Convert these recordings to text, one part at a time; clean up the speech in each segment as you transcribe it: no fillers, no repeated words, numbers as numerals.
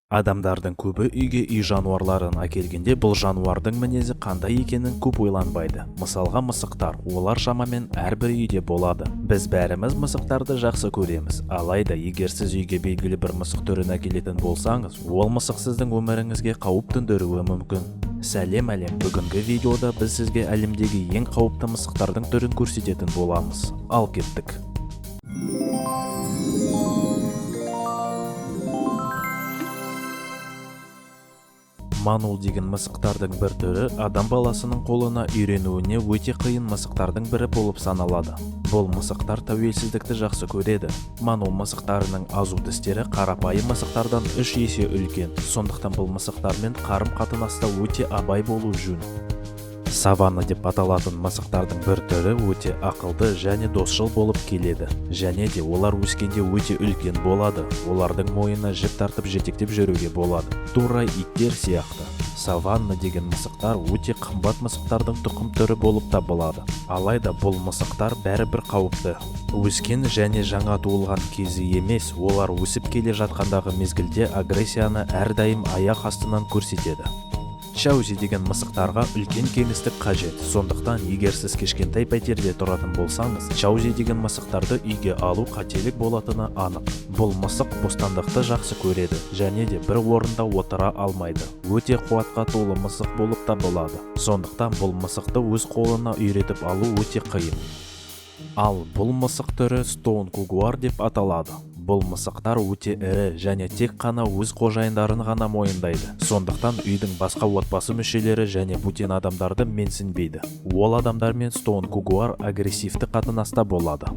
Адамдардың көбі үйге үй жануарларын әкелгенде бұл жануардың мінезі қандай екенін көп ойланбайды. Мысалға, мысықтар, олар шамамен әрбір үйде болады. Біз бәріміз мысықтарды жақсы көреміз. Алайда, егер сіз үйге белгілі бір мысық түрін әкелетін болсаңыз, ол мысық сіздің өміріңізге қауіп төндіруі мүмкін. Сәлем, әлем! Бүгінгі видеода біз сізге әлемдегі ең қауіпті мысықтардың түрін көрсететін боламыз. Ал кеттік. Манул деген мысықтардың бір түрі адам баласының қолына үйренуіне өте қиын мысықтардың бірі болып саналады. Бұл мысықтар тәуелсіздікті жақсы көреді. Манул мысықтарының азу тістері қарапайым мысықтардан 3 есе үлкен. Сондықтан бұл мысықтармен қарым-қатынаста өте абай болу жөн. Саванна деп аталатын мысықтардың бір түрі өте ақылды және досшыл болып келеді. Және де олар өскенде өте үлкен болады. Олардың мойнына жіп тартып жетектеп жүруге болады. Тура иттер сияқты. Саванна деген мысықтар өте қымбат мысықтардың тұқым түрі болып табылады. Алайда бұл мысықтар бәрібір қауіпті. Өскен және жаңа туылған кезі емес, олар өсіп келе жатқандағы мезгілде агрессияны әрдайым аяқ астынан көрсетеді. Чаузи деген мысықтарға үлкен кеңістік қажет. Сондықтан егер сіз кішкентай пәтерде тұратын болсаңыз, Чаузи деген мысықтарды үйге алу қателік болатыны анық. Бұл мысық бостандықты жақсы көреді және де бір орында отыра алмайды. Өте қуатқа толы мысық болып табылады. Сондықтан бұл мысықты өз қолына үйретіп алу өте қиын. Ал бұл мысық түрі Стоун Кугуар деп аталады. Бұл мысықтар өте ірі және тек қана өз қожайындарын ғана мойындайды. Сондықтан үйдің басқа отбасы мүшелері және бөтен адамдарды менсінбейді. Ол адамдармен Стоун Кугуар агрессивті қатынаста болады.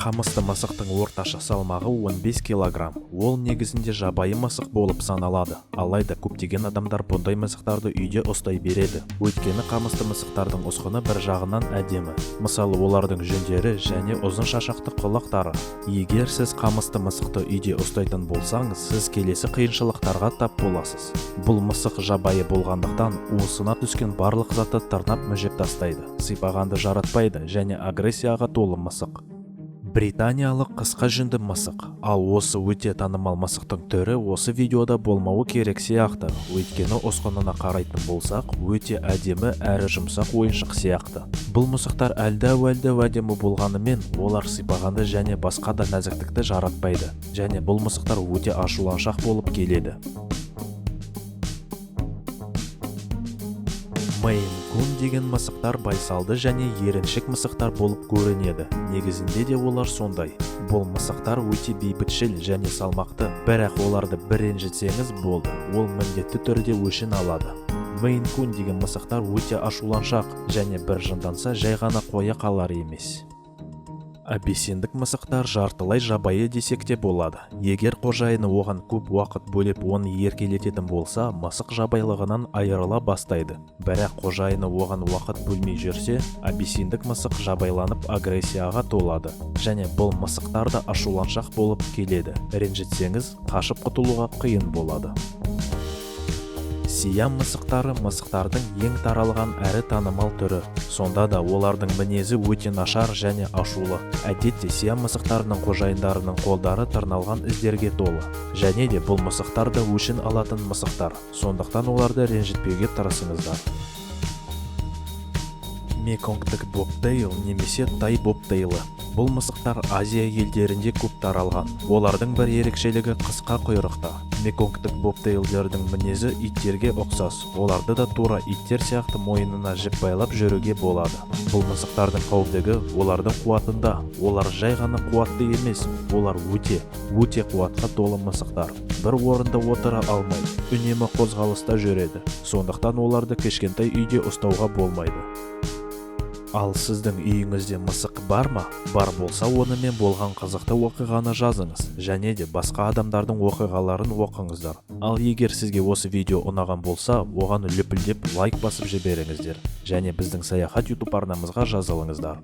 Қамысты мысықтың орташа салмағы 15 килограмм. Ол негізінде жабайы мысық болып саналады. Алайда көптеген адамдар бұндай мысықтарды үйде ұстай береді. Өйткені қамысты мысықтардың ұсқыны бір жағынан әдемі. Мысалы, олардың жүндері және ұзын шашақты құлақтары. Егер сіз қамысты мысықты үйде ұстайтын болсаңыз, сіз келесі қиыншылықтарға тап боласыз. Бұл мысық жабайы болғандықтан уысына түскен барлық затты тырнап мүжіп тастайды. Сипағанды жаратпайды және агрессияға толы мысық. Британиялық қысқа жүнді мысық. Ал осы өте танымал мысықтың түрі осы видеода болмауы керек сияқты. Өйткені ұсқынына қарайтын болсақ, өте әдемі әрі жұмсақ ойыншық сияқты. Бұл мысықтар әлдәу-әлдәу әдемі болғанымен, олар сипағанды және басқа да нәзіктікті жаратпайды. Және бұл мысықтар өте ашуланшақ болып келеді. Мейн Кун деген мысықтар байсалды және еріншек мысықтар болып көрінеді. Негізінде де олар сондай. Бұл мысықтар өте бейбітшіл және салмақты, бірақ оларды бір ренжітсеңіз болды, ол міндетті түрде өшін алады. Мейн Кун деген мысықтар өте ашуланшақ және бір жынданса жай ғана қоя қалар емес. Абиссиндік мысықтар жартылай жабайы десек те болады. Егер қожайыны оған көп уақыт бөліп оны еркелететін болса, мысық жабайылығынан айырыла бастайды. Бірақ қожайыны оған уақыт бөлмей жүрсе, абиссиндік мысық жабайыланып агрессияға толады. Және бұл мысықтар да ашуланшақ болып келеді. Ренжітсеңіз, қашып құтылуға қиын болады. Сиам мысықтары мысықтардың ең таралған әрі танымал түрі. Сонда да олардың мінезі өте нашар және ашулы. Әдетте сиам мысықтарының қожайындарының қолдары тырналған іздерге толы. Және де бұл мысықтар да өшін алатын мысықтар. Сондықтан оларды ренжітпеуге тырысыңыздар. Меконгтік бобтейл немесе тай бобтейлі. Бұл мысықтар Азия елдерінде көп таралған. Олардың бір ерекшелігі қысқа құйрықта. Меконгтік бобтейлдердің мінезі иттерге ұқсас. Оларды да тура иттер сияқты мойнына жіп байлап жүруге болады. Бұл мысықтардың қауіптігі олардың қуатында. Олар жай ғана қуатты емес, олар өте, өте қуатқа толы мысықтар. Бір орында отыра алмайды, үнемі қозғалыста жүреді. Сондықтан оларды кішкентай үйде ұстауға болмайды. Ал сіздің үйіңізде мысық бар ма? Бар болса, онымен болған қызықты оқиғаны жазыңыз және де басқа адамдардың оқиғаларын оқыңыздар. Ал егер сізге осы видео ұнаған болса, оған лүпілдеп лайк басып жіберіңіздер және біздің Саяхат YouTube арнамызға жазылыңыздар.